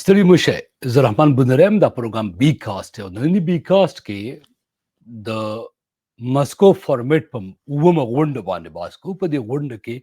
ستړي مه شئ، زه رحمان بونیری یم. دا پروګرام بی کاست او ننني بی کاست کې د مسکو فارمیټ په اوومه غونډه باندې بحث کوو. په دې غونډه کې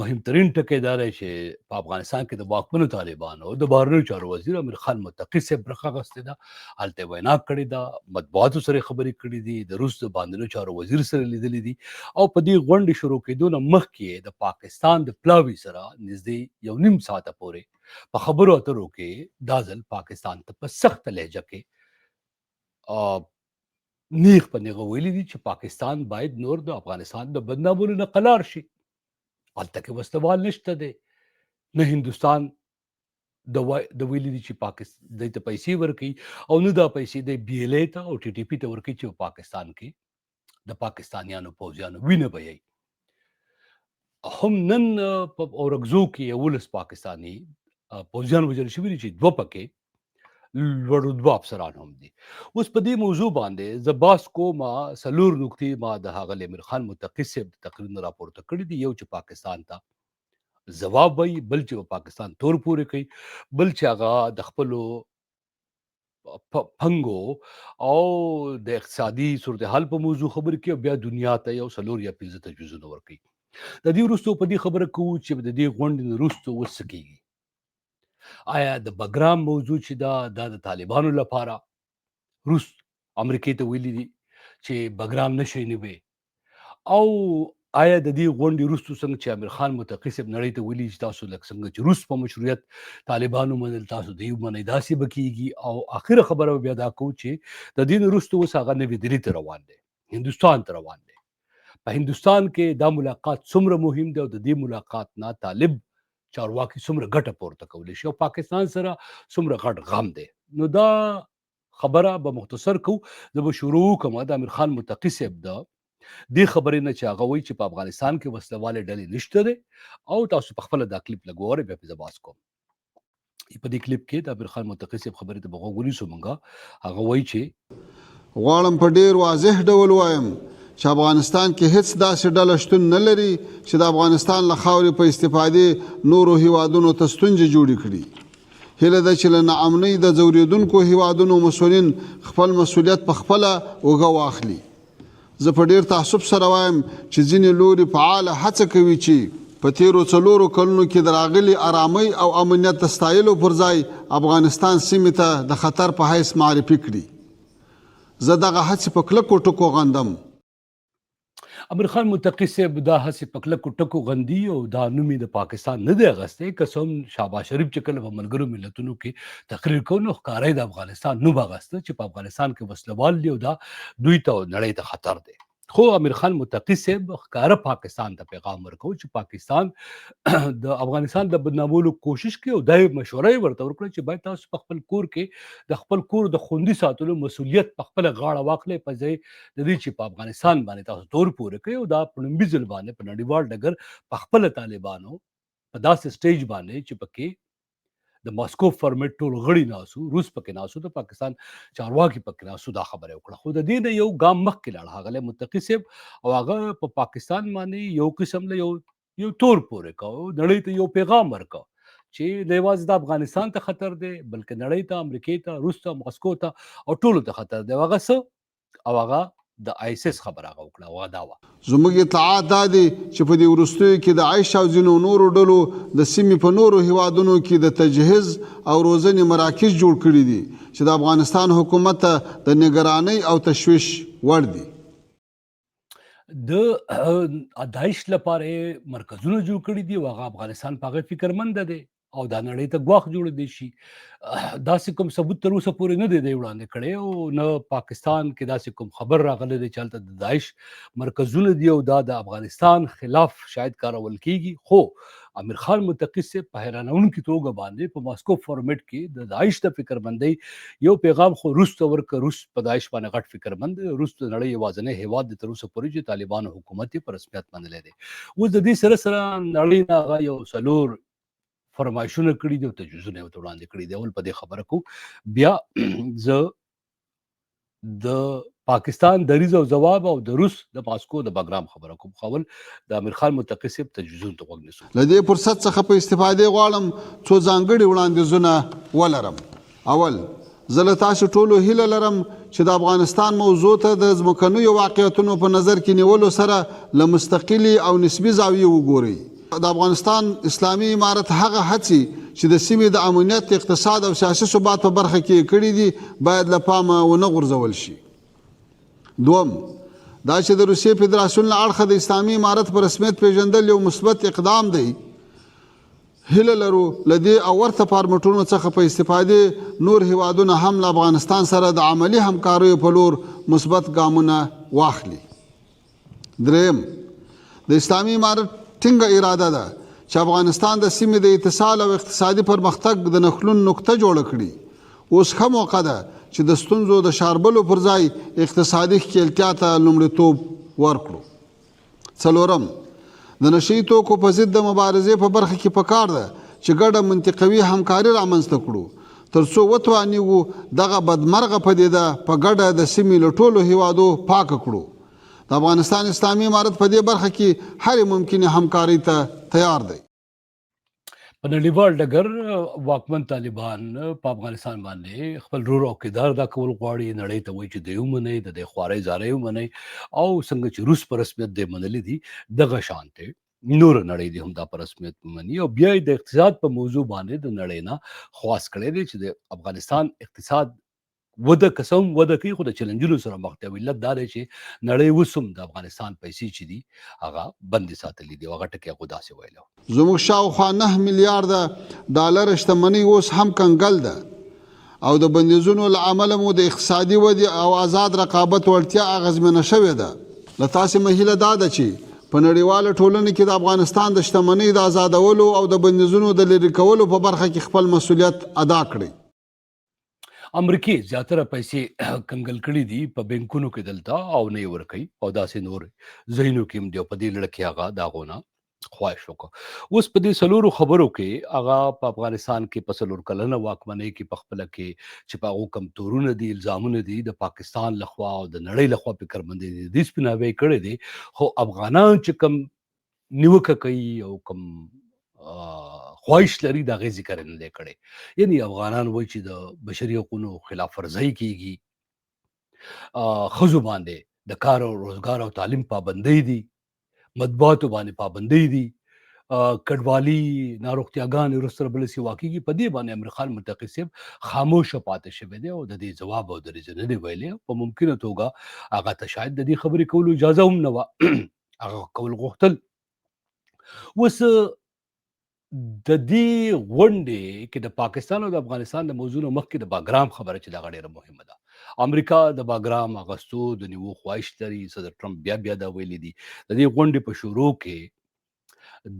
مهمترین ټکی دا دی چې په افغانستان کې د واکمنو طالبانو د بهرنیو چارو وزیر امیر خان متقي صاحب برخه اخیستې ده، هلته وینا کړې ده، مطبوعاتو سره خبرې کړې دي، د روس د باندنیو چارو وزیر سره لیدلې دي او په دې غونډې شروع کېدو نه مخکې د پاکستان د پلاوي سره نږدې یو نیم ساعته پورې په خبرو اترو کې دا ځل پاکستان ته په سخته لهجه کې نیغ په نیغه ویلي دي چې پاکستان باید نور د افغانستان د بدنامولو نه قلار شي. هلته کې وسلوال نشته دی، نه هندوستان د ویلي دي چې پاکستان دوی ته پیسې ورکوي او نه دا پیسې د بي ایل ای ته او ټي ټي پي ته ورکوي چې په پاکستان کې د پاکستانیانو پوځیانو وینه بهیي. هم نن په اورکزو کې 11 پاکستاني پوځیان وژل شوي دي چې دوه پکې لوړ رتبه افسران هم دي. اوس په دې موضوع باندې زه بحث کوم. څلور نکتې ما د ښاغلي امیر خان متقي صاحب د تقریر نه راپورته کړې دي. یو چې پاکستان ته ځواب وایي، بل چې په پاکستان تور پورې کوي، بل چې هغه د خپلو پنګو او د اقتصادي صورتحال په موضوع خبرې کوي او بیا دنیا ته یو څلور یا پنځه تجویزونه ورکوي. د دې وروسته په دې خبره کوو چې د دې غونډې نه وروسته اوس څه کېږي. آیا د بګرام موضوع چې دا د طالبانو لپاره روس امریکې ته ویلي دي چې بګرام نشي نیوي، او آیا د دې غونډې وروسته څنګه چې امیر خان متقي صاحب نړۍ ته ویلي چې تاسو لکه څنګه چې روس په مشروعیت طالبانو منل تاسو دی منئ، داسې به کېږي؟ او اخره خبره به بیا دا کوو چې د دې نه وروسته اوس هغه نوې دلي ته روان دی، هندوستان ته روان دی. په هندوستان کې دا ملاقات څومره مهم دی او د دې ملاقات نه طالب چارواکي څومره ګټه پورته کولی شي او پاکستان سره څومره غټ غم دی؟ نو دا خبره به مختصر کو. زه به شروع وکم د امیر خان متقي صاحب د دې خبرې نه چې هغه وایي چې په افغانستان کې وسلهوالې ډلې نشته دی، او تاسو په خپله دا کلیپ لږ واورئ، بیا پرې زه بحث کوم. په دې کلیپ کې د امیر خان متقي صاحب خبرې ته به غوږ ونیسو مونږ. هغه وایي چې غواړم په ډیر واضح ډول وایم چې افغانستان کې هیڅ داسې ډله شتون نه لري چې د افغانستان له خاورې په استفادې نورو هیوادونو ته ستونزې جوړې کړي. هیله ده چې له ناامنۍ د ځورېدونکو هیوادونو مسؤلین خپل مسؤلیت په خپله اوږه واخلي. زه په ډیر تاسف سره وایم چې ځینې لوري فعاله هڅه کوي چې په تیرو 4 کلونو کې د راغلي ارامۍ او امنیت د ستایلو پر ځای افغانستان سیمې ته د خطر په حیث معرفي کړي. زه دغه هڅې په کلکو ټکو غندم. امیر خان متقي صاحب دا هڅې په کلکو ټکو غندي او دا نوم یې د پاکستان نه دی اخیستی. که څه هم شهباز شریف چې کله په ملګرو ملتونو کې تقریر کوو نو ښکاره یې د افغانستان نوم اخیسته چې په افغانستان کې وسلوال دي او دا دوی ته او نړۍ ته خطر دی. خو امیر خان متقي صاحب ښکاره پاکستان ته پیغام ورکو چې پاکستان د افغانستان د بدنامولو کوشش کوي او دا مشوره یې ورته ورکړه چې باید تاسو په خپل کور کې د خپل کور د خوندي ساتلو مسولیت په خپله غاړه واخلئ، په ځای د دې چې په افغانستان باندې تاسو تور پورې کوئ. او دا په لومړي ځل باندې په نړیوال ډګر په خپله طالبانو په داسې سټیج باندې چې پکې د ماسکو فارمیټ ټول غړي ناسو، روس پکې ناسو، د پاکستان چارواکي پکې ناسو، دا خبره وکړه. خو د دې نه یو ګام مخکې لاړ ښاغلی متقي صاحب او هغه په پاکستان باندې یو قسم له یو تور پورې کو، نړۍ ته یو پیغام ورکاو چې نه یوازې د افغانستان ته خطر دی بلکې نړۍ ته، امریکې ته، روس ته، ماسکو ته او ټولو ته خطر دی. هغه څه او هغه د آیسس خبره هغه وکړه او هغه دا وه. زموږ اطلاعات دا دي چې په دې وروستیو کې داعش او ځینو نورو ډلو د سیمې په نورو هیوادونو کې د تجهیز او روزنې مراکز جوړ کړي دي چې د افغانستان حکومت ته د نګرانۍ او تشویش وړ دي. د داعش لپاره مرکزونه جوړ کړي دي او هغه افغانستان په هغه فکرمند دی او دا نړۍ ته ګواښ جوړ دی شي. داسې کوم ثبوت تر اوسه پورې نه دی دی وړاندې کړی او نه پاکستان کې داسې کوم خبر راغلی دی چې هلته د داعش مرکزونه دي او دا د افغانستان خلاف شاید کارول کیږي. خو امیر خان متقي صاحب په حیرانونکي توګه باندې په ماسکو فارمیټ کې د داعش د فکرمندۍ یو پیغام خو روس ته ورکړ. روس په داعش باندې غټ فکرمند دی. روس د نړۍ یوازنی هیواد دی تر اوسه پورې چې طالبانو حکومت یې په رسمیت منلی دی. اوس د دې سره سره نړۍ نه هغه یو څلور فرمایشونه کړي دي او تجویزونه یې ورته وړاندې کړي دي. اول په دې خبره کو، بیا زه د پاکستان دریځ او ځواب او د روس د ماسکو د بګرام خبره کوم، خو اول د امیر خان متقي صاحب تجویزونو ته غوږ نیسو. له دې فرصت څخه په استفادې غواړم څو ځانګړي وړاندیزونه ولرم. اول، زه له تاسو ټولو هیله لرم چې د افغانستان موضوع ته د ځمکنیو واقعیتونو په نظر کې نیولو سره له مستقلې او نسبي زاویې وګورئ. د افغانستان اسلامي امارت هغه هڅې چې د سیمې د امنیت، اقتصاد او سیاسي ثبات په برخه کې یې کړې دي، باید له پامه ونه غورځول شي. دوم، دا چې د روسیې فدراسیون له اړخه د اسلامي امارت په رسمیت پېژندل یو مثبت اقدام دی، هیله لرو له دې او ورته فارمټونو څخه په استفادې نور هیوادونه هم له افغانستان سره د عملي همکاریو په لور مثبت ګامونه واخلي. دریم، د اسلامي امارت ټینګه اراده ده چې افغانستان د سیمې د اتصال او اقتصادي پرمختګ د نښلون نقطه جوړه کړي. اوس ښه موقع ده چې د ستونزو د شاربلو پر ځای اقتصادي ښکېلتیا ته لومړیتوب ورکړو. څلورم، د نشه يي توکو په ضد د مبارزې په برخه کې پکار ده چې ګډه منطقوي همکاري رامنځته کړو، ترڅو وتوانیږو دغه بدمرغه پدیده په ګډه د سیمې له ټولو هیوادو پاکه کړو. د افغانستان اسلامي امارت په دې برخه کې هرې ممکنې همکارۍ ته تیار دی. په نړیوال ډګر واکمن طالبان په افغانستان باندې خپل رول او کردار ادا کول غواړي، نړۍ ته وایي چې دوی ومنئ، د دې خوارۍ زارۍ ومنئ، او څنګه چې روس په رسمیت دی منلي دي، دغه شان دی نور نړۍ دې هم دا په رسمیت ومني. او بیا د اقتصاد په موضوع باندې د نړۍ نه خواست کړی دی چې د افغانستان اقتصاد وده که څه هم وده کوي، خو د چیلنجونو سره مخ دی، او علت دا دی چې نړۍ اوس هم د افغانستان پیسې چې دي هغه بندې ساتلې دي، او هغه ټکی هغو داسې ویلی. زموږ شاوخوا 9 میلیارده ډالر شتمنۍ اوس هم کنګل ده او د بندیزونو له امله مو د اقتصادي ودې او ازاد رقابت وړتیا اغېزمنه شوې ده. له تاسې مې هیله دا ده چې په نړیواله ټولنه کې د افغانستان د شتمنۍ د ازادولو او د بندیزونو د لرې کولو په برخه کې خپل مسوولیت ادا کړئ. امریکې زیاتره پیسې کنګل کړې دي په بانکونو کې دلته او نه یې ورکوي، او داسې نور ځایونو کې هم دی، او په دې لړ کې هغه د هغو نه خواهش وکړ. اوس په دې څلورو خبرو کې هغه په افغانستان کې په څلور کلنه واکمنۍ کې په خپله کې چې په هغو کوم تورونه دي، الزامونه دي د پاکستان لخوا او د نړۍ لخوا پې کرمندې دي، د دې سپیناوی کړی دی. خو افغانان چې کوم نیوکه کوي او کوم خواهش لري، د هغې ذکر یې نه دی کړی. یعنی افغانان وایي چې د بشري حقونو خلاف ورزۍ کیږي، ښځو باندې د کار او روزګار او تعلیم پابندۍ دي، مطبوعاتو باندې پابندۍ دي، کډوالي، ناروغتیاګانې وروسته تر بلې سیوا کیږي. په دې باندې امیر خان متقي صاحب خاموش پاتې شوی دی او د دې ځواب او دریځ نه دی ویلی. په ممکنه توګه هغه ته شاید د دې خبرې کولو اجازه هم نه وه، هغه کول غوښتل. اوس د دې غونډې کې د پاکستان او د افغانستان د موضوع نه مخکې د باګرام خبره چې دغه ډېره مهمه ده. امریکا د باګرام اغستو د نیوو خواهش لري، صدر ټرمپ بیا بیا دا ویلي دي. د دې غونډې په شروع کې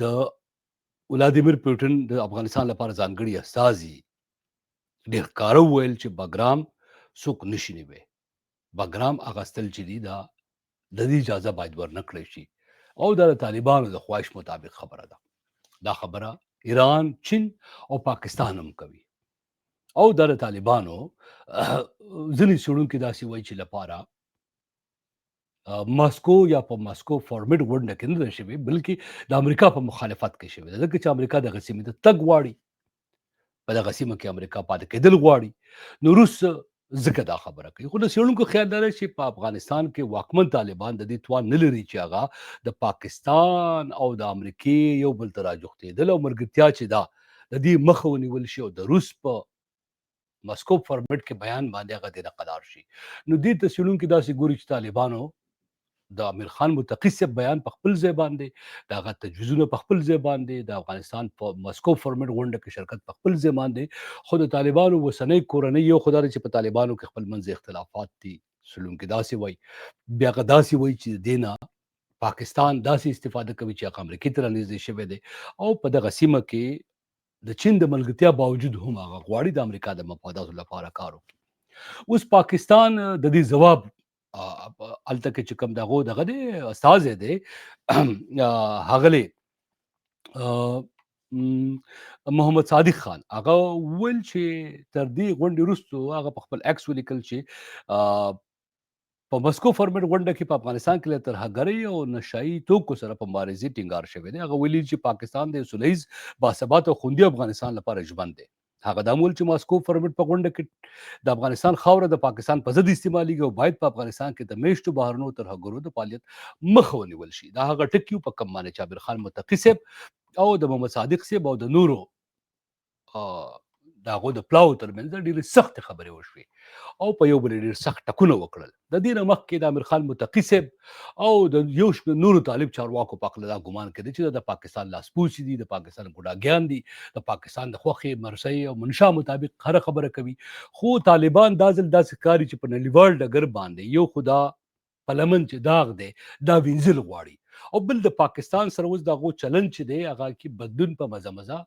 د ولادیمیر پوتین د افغانستان لپاره ځانګړي استازي ډېر ښکاره وویل چې باګرام څوک نشي نیوی، باګرام اغستل چې دي دا د دې اجازه باید ورنکړی شي، او دا د طالبانو د خواهش مطابق خبره ده. دا خبره ایران، چین او پاکستان هم کوي، او دا د طالبانو ځینې څېړونکي داسې وایي چې لپاره ماسکو یا په ماسکو فارمیټ غونډه کې نه ده شوې، بلکې د امریکا په مخالفت کې شوې ده، ځکه چې امریکا دغه سیمې ته تګ غواړي، په دغه سیمه کې امریکا پاتې کېدل غواړي، نو روس ځکه دا خبره کوي. خو د څېړونکو خیال دا دی چې په افغانستان کې واکمن طالبان د دې توان نه لري چې هغه د پاکستان او د امریکې یو بل ته راجوختېدل او ملګرتیا چې ده د دې مخه ونیول شي او د روس په مسکو فارمیټ کې بیان باندې هغه دې قلار شي. نو دې ته څېړونکي داسې ګوري چې طالبانو د امیر خان متقي صاحب بیان په خپل ځای باندې، د هغه تجویزونه په خپل ځای باندې، د افغانستان په مسکو فارمیټ غونډه کې شرکت په خپل ځای باندې، خو د طالبانو اوسنۍ کورنۍ یو خو دا چې په طالبانو کې خپل منځ اختلافات دي، څېړونکي داسې وایي، بیا هغه داسې وایي چې دې نه پاکستان داسې استفاده کوي چې هغه امریکې ته رانږدې شوی دی، او په دغه سیمه کې د چین د ملګرتیا باوجود هم هغه غواړي د امریکا د مفاداتو لپاره کار وکړي. اوس پاکستان د دې ځواب هلته کې چې کوم دغه دغه دی استازی دی هغلی محمد صادق خان، هغه وویل چې تر دې غونډې وروسته هغه په خپل ایکس ولیکل چې په مسکو فارمټ غونډه کې په افغانستان کې له ترهګرۍ او نشایي توکو سره په مبارزې ټینګار شوی دی. هغه ویلي چې پاکستان د سوله ییز، باثباته او خوندي افغانستان لپاره ژمن دی. هغه دا وویل چې ماسکو فارمټ په غونډه کې د افغانستان خاوره د پاکستان په ضد استعمالیږي او باید په افغانستان کې د میشتو بهرنیو ترهګرو د فعالیت مخه ونیول شي. دا هغه ټکي په کوم باندې چې امیر خان متقي صاحب او د محمد صادق صاحب او د نورو د هغو د پلاو ترمنځ ډېرې سختې خبرې وشوې او په یو بل ډېر سخت ټکونه وکړل. د دې نه مخکې د امیر خان متقي صاحب او د یو شمېر نورو طالب چارواکو په هکله دا ګمان کېده چې د پاکستان لاسپوڅي دي، د پاکستان ګوډاګیان دي، د پاکستان د خوښې، مرسۍ او منشا مطابق هره خبره کوي. خو طالبان دا ځل داسې ښکاري چې په نړیوال ډګر باندې یو خو دا په لمن چې داغ دی دا وینځل غواړي او بل د پاکستان سره اوس د هغو چلند چې دی هغه کې بدلون په مزه مزه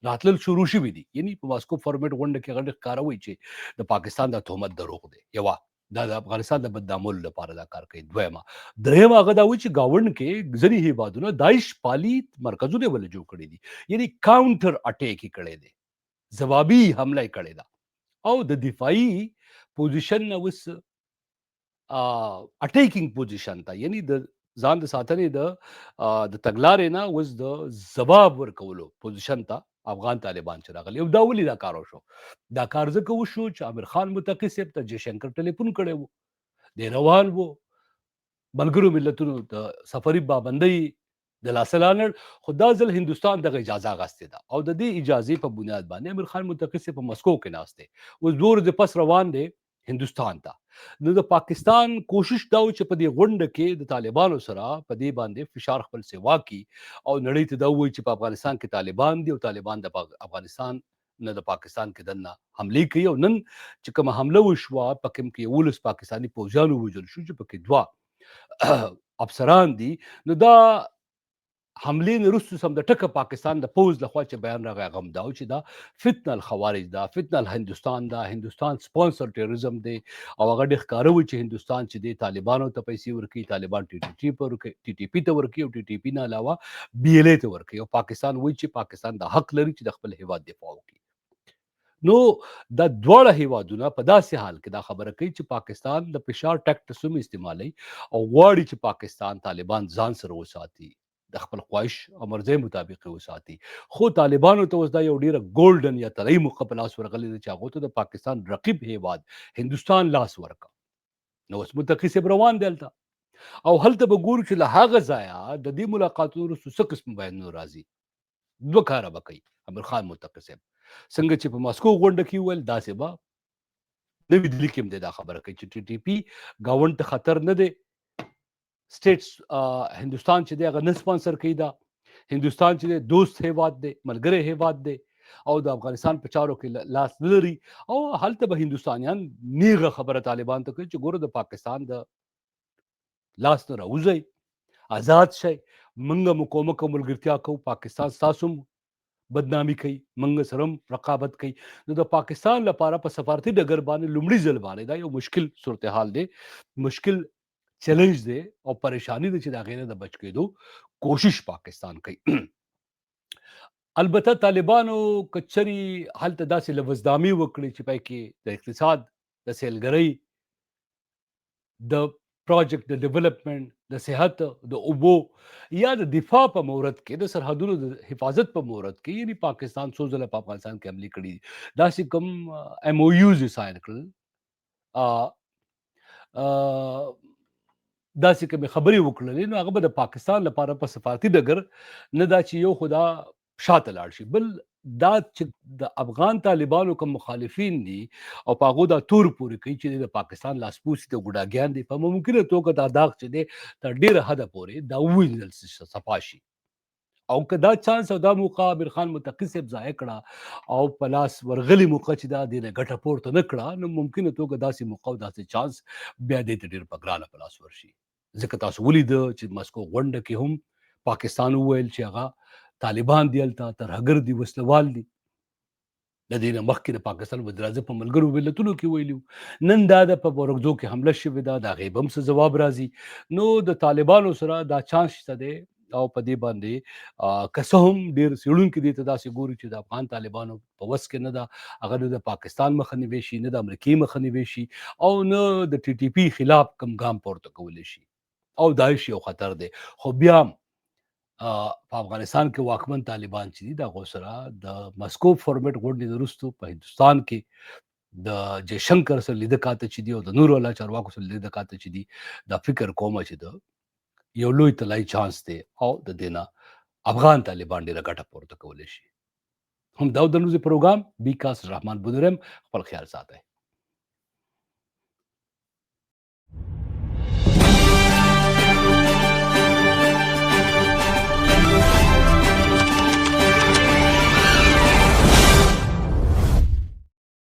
راتلل شروع شوي دي. یعنی په ماسکو فارمیټ غونډه کې هغه ډېر ښکاره وایي چې د پاکستان دا تهمت دروغ دی. یوه دا د افغانستان د بدنامولو لپاره دا کار کوي. دویمه درېیمه هغه دا وایي چې ګاونډ کې ځینې هیوادونه داعش پالي مرکزونه یې ولې جوړ کړي دي، یعنی کاونټر اټیک یې کړی دی، ځوابي حمله یې کړې ده او د دفاعي پوزیشن نه اوس اټیکینګ پوزیشن ته، یعنی د ځان د ساتنې د د تګلارې نه اوس د ځواب ورکولو پوزیشن ته افغان طالبان چې راغلي. او دا ولې دا کار وشو؟ دا کار ځکه وشو چې امیر خان متقي صاحب ته جې شنکر ټلیفون کړی وو، دی روان وو، ملګرو ملتونو د سفري پابندۍ د لاسه لانړ، خو دا ځل هندوستان دغه اجازه اغستې ده او د دې اجازې په بنیاد باندې امیر خان متقي صاحب په مسکو کې ناست دی، اوس 2 ورځې پس روان دی هندوستان ته. نو د پاکستان کوشش دا و چې په دې غونډه کې د طالبانو سره په دې باندې فشار خپل سیوا کی او نړۍ ته دا وایي چې په افغانستان کې طالبان دي او طالبان د افغانستان نه د پاکستان کې دننه حملې کوي. او نن چې کومه حمله وشوه په کوم کې 11 پاکستاني پوځیان ووژل شو چې پکې 2 افسران دي، نو دا حملې نه وروسته سم د ټکه پاکستان د پوځ لخوا چې بیان راغی هغه هم دا و چې دا فتنه الخوارج ده، فتنه الهندوستان ده، هندوستان سپانسر ټیرریزم دی او هغه ډېر ښکاره و چې هندوستان چې دی طالبانو ته پیسې ورکوي، طالبان ټي ټي ټي پر ټي ټي پي ته ورکوي او ټي ټي پي نه علاوه بي ایل ای ته ورکوي او پاکستان وایي چې پاکستان دا حق لري چې د خپل هیواد دفاع وکړي. نو دا دواړه هیوادونه په داسې حال کې دا خبره کوي چې پاکستان د فشار ټیکټس هم استعمالوي او غواړي چې پاکستان طالبان ځان سره وساتي، د خپل خواهش او مرضۍ مطابق وساتي. خو طالبانو ته اوس دا یو ډیره ګولډن یا طلایي موقع په لاس ورغلې ده چې هغو ته د پاکستان رقیب هیواد هندوستان لاس ورکړ. نو اوس متقي صاحب روان دی هلته او هلته به ګورو چې له هغه ځایه د دې ملاقاتونو وروسته څه قسم بیانونه راځي. 2 کاره به کوي امیر خان متقي صاحب، څنګه چې په ماسکو غونډه کې وویل داسې به نوي دلي کې هم دی دا خبره کوي چې ټي ټي پي ګاونډ ته خطر نه دی، سټیټس هندوستان چې دی هغه نه سپانسر کوي، دا هندوستان چې دی دوست هیواد دی، ملګری هیواد دی او د افغانستان په چارو کې لاس نه لري. او هلته به هندوستانیان نیغه خبره طالبان ته کوي چې ګوره د پاکستان د لاس نه راوځئ، آزاد شئ، موږ مو کومک او ملګرتیا کوو، پاکستان ستاسو بدنامي کوي، موږ سره هم رقابت کوي. نو د پاکستان لپاره په سفارتي ډګر باندې لومړي ځل باندې دا یو مشکل صورتحال دی، مشکل چیلنج دی او پریشانی ده چې د هغې نه د بچ کېدو کوشش پاکستان کوي. البته طالبانو که چېرې هلته داسې لوظنامې وکړي چې پای کې د اقتصاد، د سیلګرۍ، د پروجیکټ د ډیولپمنټ، د صحت، د اوبو یا د دفاع په مورد کې، د سرحدونو د حفاظت په مورد کې، یعنی پاکستان څو ځله په افغانستان کې حملې کړي دي، داسې کوم ایم او یوز یې ساین کړل، داسې کومې خبرې وکړلې، نو هغه به د پاکستان لپاره په سفارتي ډګر نه دا چې یو خدا شاته لاړ شي، بل دا چې د افغان طالبانو کوم مخالفین دي او په هغو دا تور پورې کوي چې د پاکستان لاسپوڅي ته ګوډاګیان دي، په ممکنه توګه دا داغ چې دی تر ډېره حده پورې دا ووینځل صفا شي. او که دا چانس او دا موقع امیر خان متقي صاحب ضایع کړه او په لاس ورغلي موقع چې دا دې نه ګټه پورته نه کړه، نو ممکنه توګه داسې موقع او داسې چانس بیا دې ته ډېر په ګرانه په لاس ورشي. ځکه تاسو ولید چې مسکو غونډه کې هم پاکستان وویل چې هغه طالبان دي، هلته ترهګر دي، وسلوال دي. د دې نه مخکې د پاکستان وزیراعظم په ملګرو ملتونو کې ویلي، نن دا د په بورکزو کې حمله شوې ده، د هغې به هم څه ځواب راځي. نو د طالبانو سره دا چانس شته دی او په دې باندې که څه هم ډېر څېړونکي دې ته داسې ګوري چې د افغان طالبانو په وس کې نه ده، هغه نه د پاکستان مخه نیوی شي، نه د امریکې مخه نیوی شي او نه د ټي ټي پي خلاف کوم ګام پورته کولی شي، او داعش یو خطر دی. خو بیا هم په افغانستان کې واکمن طالبان چې دي، د هغو سره د مسکو فارمیټ غونډې وروسته په هندوستان کې د جیشنکر سره لیده کاته چې دي او د نورو الله چارواکو سره لیده کاته چې دي، دا فکر کوم چې د یو لوی طلایي چانس دی او د دې نه افغان طالبان ډېره ګټه پورته کولی شي. هم دا د نوزي پروګرام بیکاس رحمان بونرم، خپل خیال ساتئ.